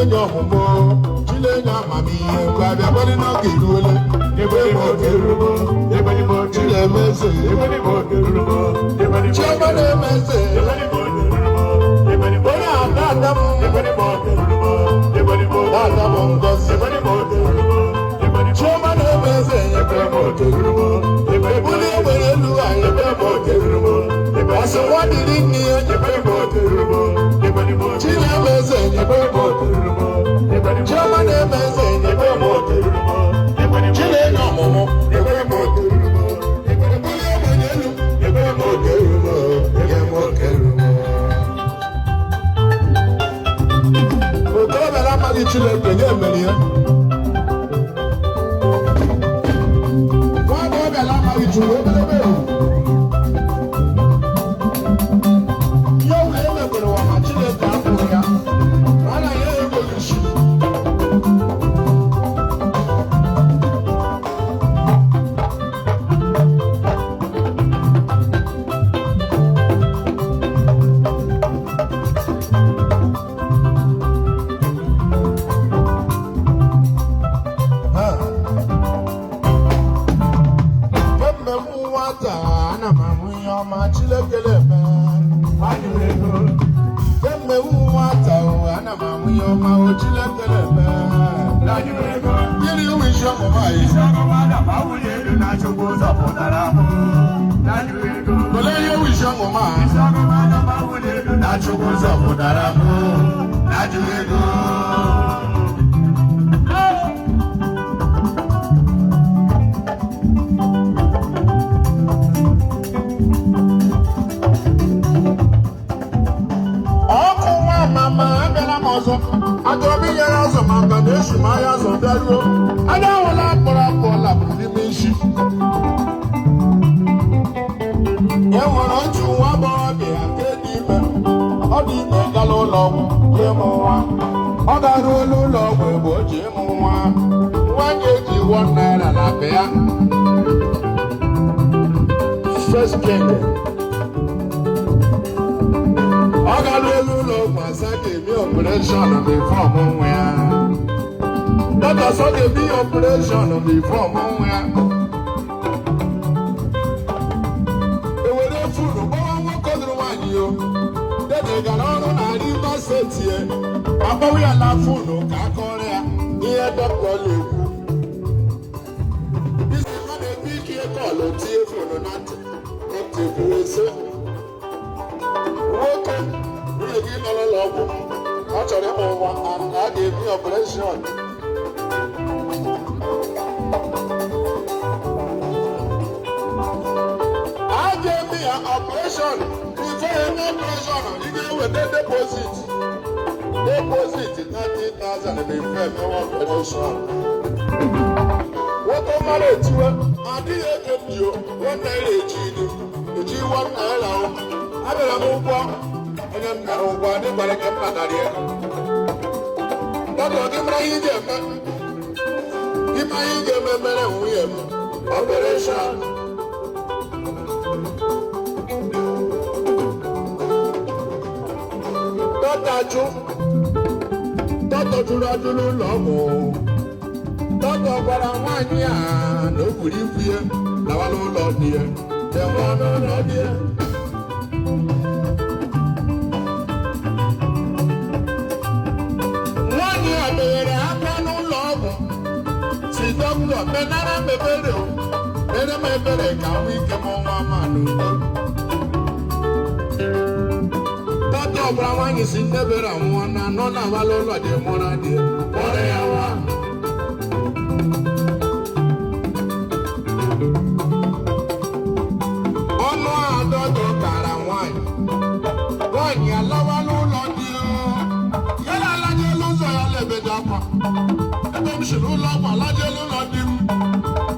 Chinenye ọmụmụ, Chinenye amamihe, ngwa bịakwalị n'oge eruole. Chinemeze, Chioma na-emeze, onye ada ada m, ada m ngozi. Chioma na-emeze, nyekwe m oke ruru m. Ebuli enwere elu a, nyekwe m oke ruru m. Ọsị nwa dịrị nne ya, nyekwe m oke ruru m. Chinemeze, nyekwe m oke ruru m. Chioma na-emeze, nyekwe m oke ruru m. Chinenye ọmụmụ, nyekwe m oke ruru m. Ebuli enwere elu, nyekwe m oke ruru m. Nye m oke ruru m. Okorobịa na-amaghị Chineke nye mere ya. Nwa agbọghọbịa na-amaghị Chukwu ebelebe ewu. Ihe ọbụla e mekwere ụwa ma Chineke abụghị ya. Ma a na ya enweghị isi. Ha. Kemgbe m nwata, ana m ahụ ihe ọma Chineke na-eme. Kemgbe m nwata, ana m ahụ ihe ọma o Chineke na-eme. Gịnị wụ isi ọmụma anyị? Olee ihe wụ isi ọmụma a? Na Chukwu zọpụtara m na-ajụghị ego. Ọkụ nwa mama abịala m ọzọ. Achọrọ m inyere azụ maka na esi m ahịa azụ bịaruo. Anya ahụla akpọrọ akpọ lapụrụ n'ime isi. E nwere otu nwa agbọghọbịa nke dị ime. Ọ dị ime gala ụlọ ọgwụ ịmụ nwa. Ọ garuola ụlọ ọgwụ ebe o ji ịmụ nwa. Nwa ya eji ₦1 na akpa ya. First King. Ọ gara elu ụlọ ọgwụ asa ga-eme operation before ọmụ nwa ya. Dọkịta sọ ga-eme ya operation before ọmụ nwa ya. Ewere furu gbawa nwoke lụrụ nwaanyị o. Dede gara ọrụ na Rivers State ya. Agbawa ya na fonu ka a kọrọ ya ihe dọkịta na-ekwu. Isi ha na-ebu ike kọlụ tinye fonu na ntị. Dọkịta ekwuwe sị, nwoke nwunye gị nọ n'ụlọ ọgwụ ọ chọrọ ịmụ nwa and a ga-eme operation. A ga-eme ya operation. Before eme operation, ị ga-eweta deposit 30,000 before emewe operation. Nwoke mara etiwe adịghị ego m ji o, ₦1 eji ilu eji ₦1 o. Abịara m ụgwọ onye m nara ụgwọ adịgbara ka m natara ego. Dọkịta gị mara ihe ị ga-eme, ịma ihe ị ga-eme mere nwunye m operation. Dọkịta jụ, dọkịta jụrụ ajụ n'ụlọ ọgwụ. Dọkịta gwara nwaanyị a na o buru ibu ya lawa n'ụlọ di ya, jewa n'ụlọ di ya. Nwaanyị a meghere aka n'ụlọ ọgwụ si dọkịta menara m ebere o, mere m ebere ka m nwee ike mụ nwa ma n'udo. Dọkịta gwara nwaanyị si nne bere anwụọ na nọ na awala ụlọ dị mụra dị mụrụ ya nwa. Ọnụ adọdọ kara nwaanyị. Nwaanyị alawa n'ụlọ dị o. Ya na alajelu ụzọ ya lebedo akwa. Ebe m si n'ụlọ ọgwụ alajelu ụlọ di m.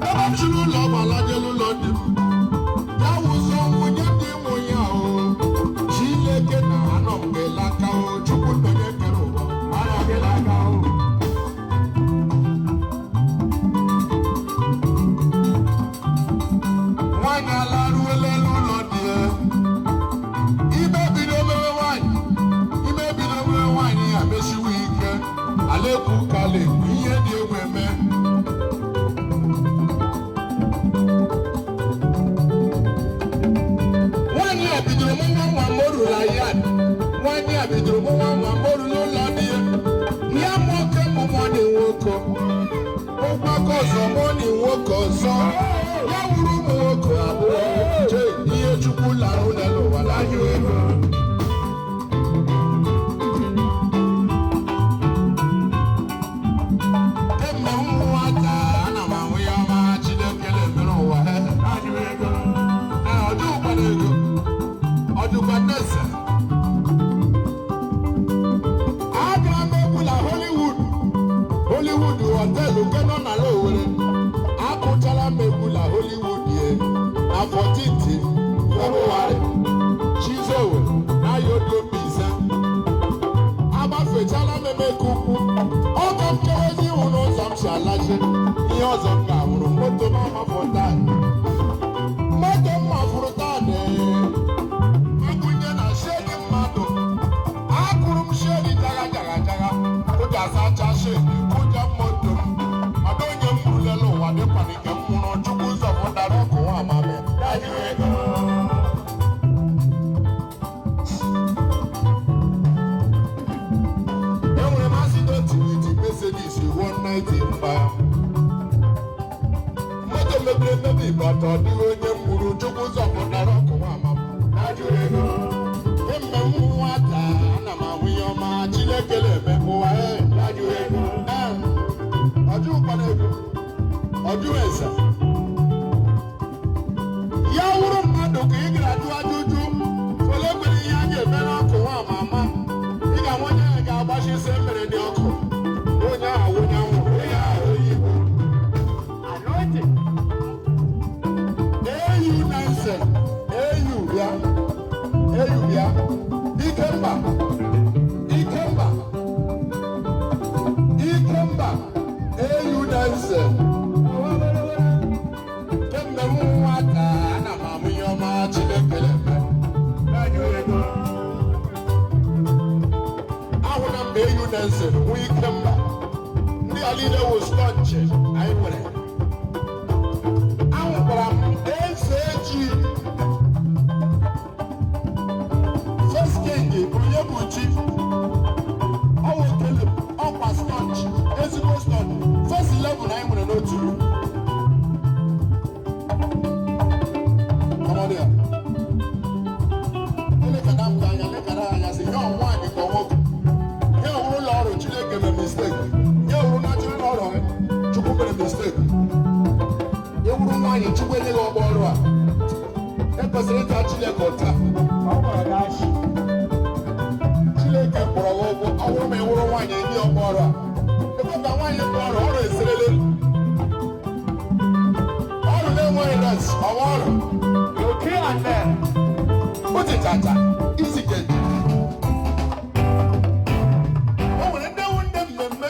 Ebe m si n'ụlọ ọgwụ alajelu ụlọ di m. Ya wụzọ nwunye dị nwunye o. Chineke na anọ m gị o. Chukwu nna onye kere ụwa. Anọ gị n'aka o. Nwaanyị alaruola n'ụlọ di ya. Ime bido mewe nwaanyị, ime bido mewe nwaanyị ya mesiwe ike. akụchala egwu, ihe dị egwu eme. Nwaanyị a bidoro mụ nwa nwa morula ya. Nwaanyị a bidoro mụ nwa nwa morula ụlọ di ya. Ya nwoke mụmụ dị nwoke. Ụgbakọ ọzọ mụ dị nwoke ọzọ. Ya wuru ụmụ nwoke abụọ. Chee ihe Chukwu larụ n'elu ụwa lanyụ ego. Kemgbe m nwata, ana m ahụ ya ọma Chineke na-emere ụwa. Ee, ọ dịghịkwana ego. Ọ dịkwa nnese. Agara m egwu na Hollywood. Hollywood họteelụ nke nọ na Owerri. Akụchala m egwu na Hollywood ye na 14th Febụwarị. Chizowe na Yodo Mbaise. Agbafechala m Emeka Ukwu. Ọgọ m chewezi ịhụ n'ụzọ m si alachi. Ihe ọzọ m ga-ahụrụ moto m amafụ taa. Moto m mafụrụ taa na agụnye na shedi mmadụ. Akụrụ m shedi jaga jaga jaga. Kụja sacha shedi, kụja moto m. Ọdụ onye m rulele ụwa dịkwa nke m nwụrụ Chukwu ụzọ fụtara ọkụ nwa amami. Enwere m accident with Mercedes 190 mgba. Moto mebiri emebi bata ọ dịghị onye m gburu Chukwu zọpụtara ọkụ nwa amam. Kemgbe m nwata, ana m ahụ ihe ọma Chineke na-eme ụwa ee. Ee, ọ jụghịkwana ego, ọ jụghị ese. Ya wụrụ mmadụ ka ị gara jụọ ajụjụ ole kwere ihe a ga-eme n'ọkụ nwa ama ama, ị ga-ahụ onye ahụ ga-agbachi ise mmiri dị ọkụ, onye ahụ onye anwụrụ, onye ahụ onye igbo. AU Nansen, AU bịa, AU bịa, Ikemba, Ikemba, Ikemba, AU Nansen. Kemgbe m nwata, ana m amụ ihe ọma Chineke na-eme. Ahụla m AU Nansen, hụ Ikemba. Ndị a niile wụ staunch anyị nwere. Ahụkwara m eze eji First King onye bụ chi ọwụ Caleb ọkwa staunch, ezigbo staunch. First 11 anyị nwere n'otu. Ọmọdé a elekere m anya lekara anya sị nye nwaanyị ka nwoke nye wuru ụlọ ọrụ Chineke mere mistake, nye wuru natural ọrụ Chukwu mere mistake. Ewuru nwaanyị Chukwu enyeghị ọgbọ ọrụ a ekwesịrị ịta Chineke ụta. Chineke kpọrọ gị ụgwọ ọ bụrụ ma ị wụrụ nwaanyị enye ọgbọ ọrụ a ekwe ka nwaanyị kpọọ ọrụ ọrụ eserele ọrụ na-enweghị res ọwa ọrụ uche chacha isi keji. O nwere ndị wụ ndị mmemme,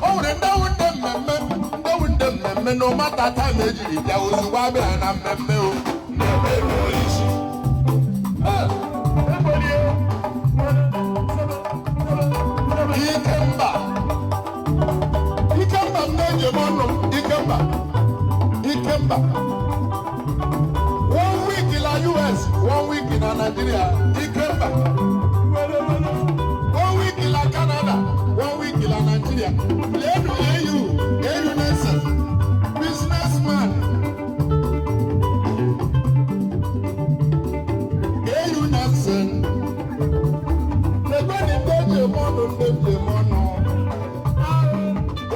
o nwere ndị wụ ndị mmemme, ndị wụ ndị mmemme no matter time ejiri bịa, ozugbo abịa na mmemme o mmemme ruo isi. Ikemba, Ikemba m na-eji m ọnụ m Ikemba, Ikemba. One week na US, one week na Nigeria, Ikemba. One week na Canada, one week na Nigeria. Lenu AU, AU Nelson, businessman. AU Nelson. Lekweni ndị eji eme ọnụ, ndị eji eme ọnụ.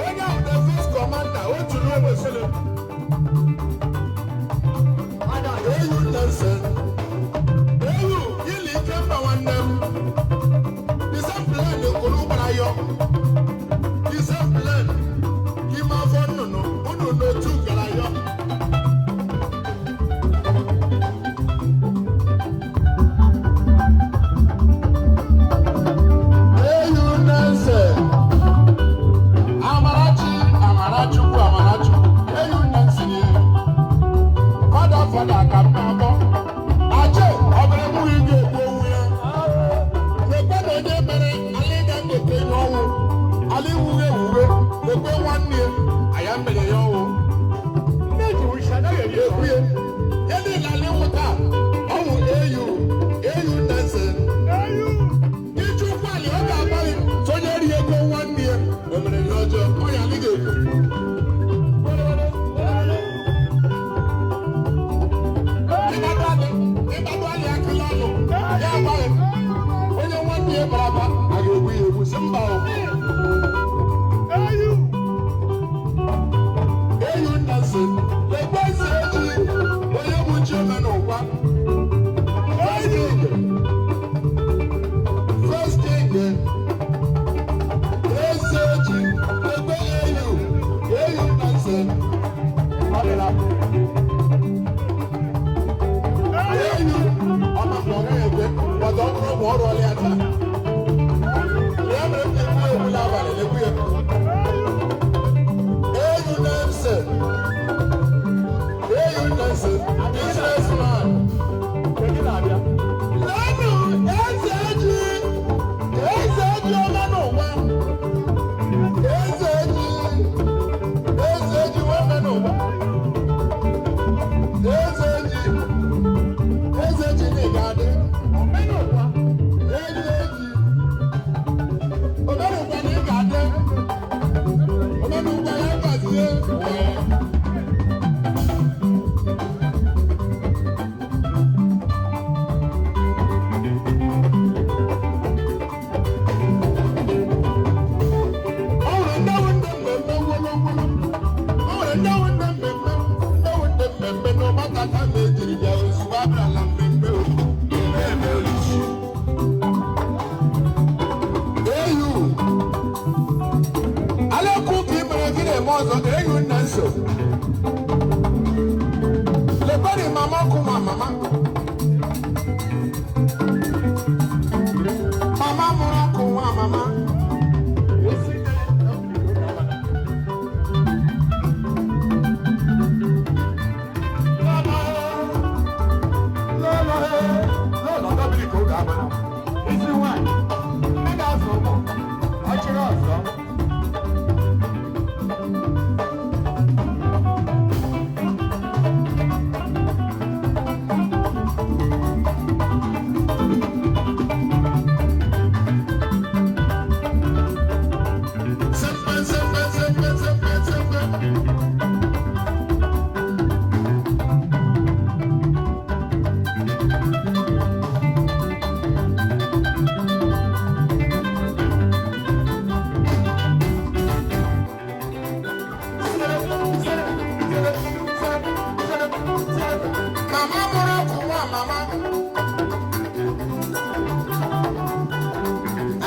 Onye ahụ the first commander, otu n'ogbe. AU Nelson. AU, ili Ikemba nwanne m. The same plane okoro gbara yọ. The same plane. Ime afọ nnụnụ, unu n'otu gara yọ. AU Nelson. Amarachi, Amarachukwu, Amarachukwu. AU Nelson ye. Fada fada ka m na-akpọ. Ache, ọ bụrụ mụ ị ga-egbu onwe ya. Ihe bara aba a ga-egbu ya egbu si mba o. Eyu nna si lekwa eze eji onye bụ chi omenụkwa. First king. First king. Eze eji lekwa eyu. Eyu nna si. Ọ dịla. Eyu ọma mgbe ọ gaghị ekwe ọdọ ọ bụrụ ma ọ rụọla ya taa. Ya mere m ji ekwu egwu n'abalị na-ekwu ya. Eyu Nelson. Eyu Nelson, businessman. Lẹ́nu eze eji, eze eji ọma n'ụwa. Eze eji, eze eji nwanne n'ụwa. Eze eji, eze eji na ị ga-adị. Eze eji, omenụkwa na ị ga-adị. Omenụkwa ya gbazie. O nwere ndị wụ ndị mmemme gwologwolo. O nwere ndị wụ ndị mmemme, ndị wụ ndị mmemme na ọgbakọta na-ejiri bịa ozugbo abịala mmemme o. Eme oluchi. Eyu. Alekwu ka ị mere gị na-eme ọzọ eyu nna nso. Lekweri mama ọkụ ma mama. Mama mụrụ ọkụ nwa mama. Sempe, sempe, sempe, sempe, sempe. Mama mụrụ ọkụ nwa mama.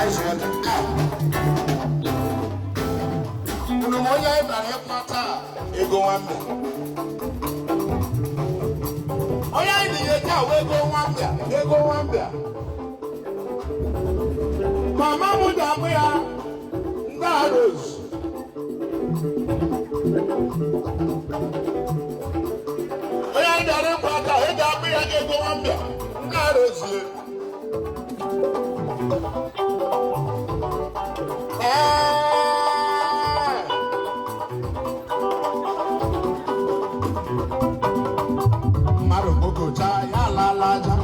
Aisha, ah. Unu ma onye anyị bara ịkpa taa ego nwanne. Onye anyị na-enye taa wee ego nwambịa, ego nwambịa. Mama m ga-amụ ya ndị Rose. Onye anyị bịara ịkpa taa, ị ga-amụ ya ego nwambịa, ndị Rose. Ee. Mmadụ gbogocha ya alaala aja,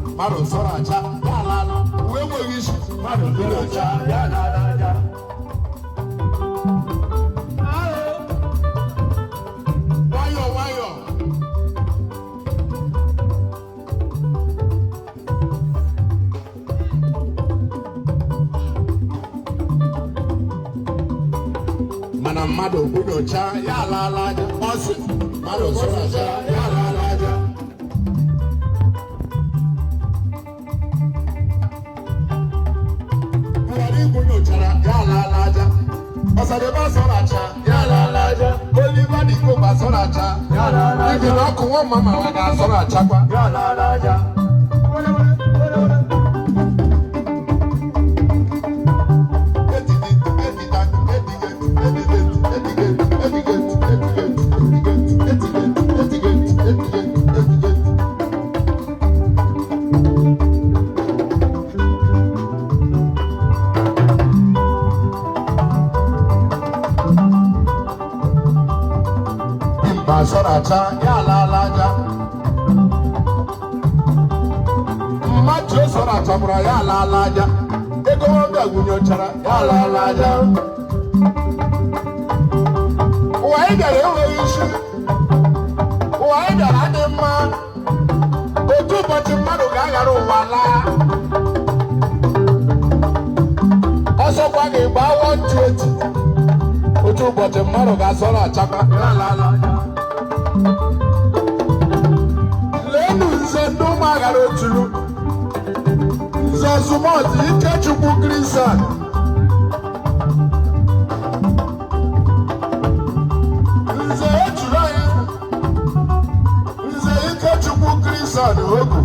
mmadụ sọrọ aja ya alaala, uwe enweghị isi, mmadụ gbogocha ya alaala aja. Nwayọọ nwayọọ. Mana mmadụ gbogocha ya alaala aja, ọ sị mmadụ sọrọ aja ya alaala aja. Buhari nyochara ya alaala aja. Ọsadebe asọracha ya alaala aja. Oliver Dikokwe asọracha. Ibi na ọkụ nwa mama wa ga-asọrachakwa. Mba sọracha ya alaala aja. Mmadụ sọrachabụra ya alaala aja. Ego ọbịa gwunyochara ya alaala aja. Ụwa anyị bịara enweghị isi. Ụwa anyị bịara adị mma. Otu ụbọchị mmadụ ga-aghara ụwa laa. Ụbọchị mmadụ ga-asọrọ achaka ya alaala. Leenụ nze ndị ụmụaghara otulu, nze Zumọt Ikechukwu Kristian. Nze ejuru anyị, nze Ikechukwu Kristian Ogu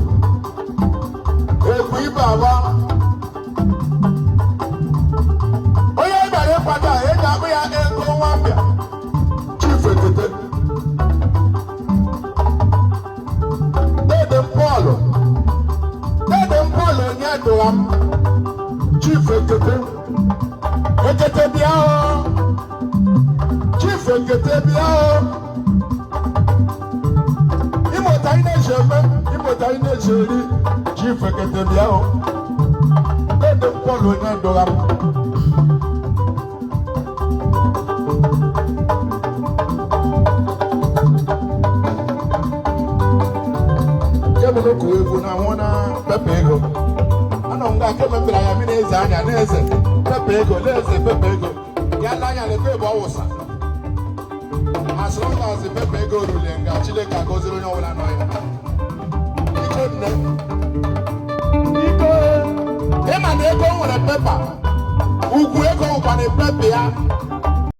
egwu ibe aba. Onye bịara ịkwado a eji akpụ ya ego nwambịa, Chief Ekete. Dede m Pọl, dede m Pọl onye dụra m, Chief Ekete. Ekete bịa o, Chief Ekete bịa o. Ịmụta anyị na-eji eme, ịmụta anyị na-eji eri. Chief Ekete bịa o, dede m Pọl onye dụra m. Kemgbe kụwa egwu na nwụ na pepe ego anọ m ga kemgbe m bịara ya mmiri eze anya na-eze pepe ego, na-eze pepe ego ya na anya na ebe ọ wụsa. As long as the pepe ego ruru nga, Chineke agọziri onye ọbụla nọ ya. Iko nne, iko ịma na ego nwere pepa ugwu, ego nwekwana pepe ya.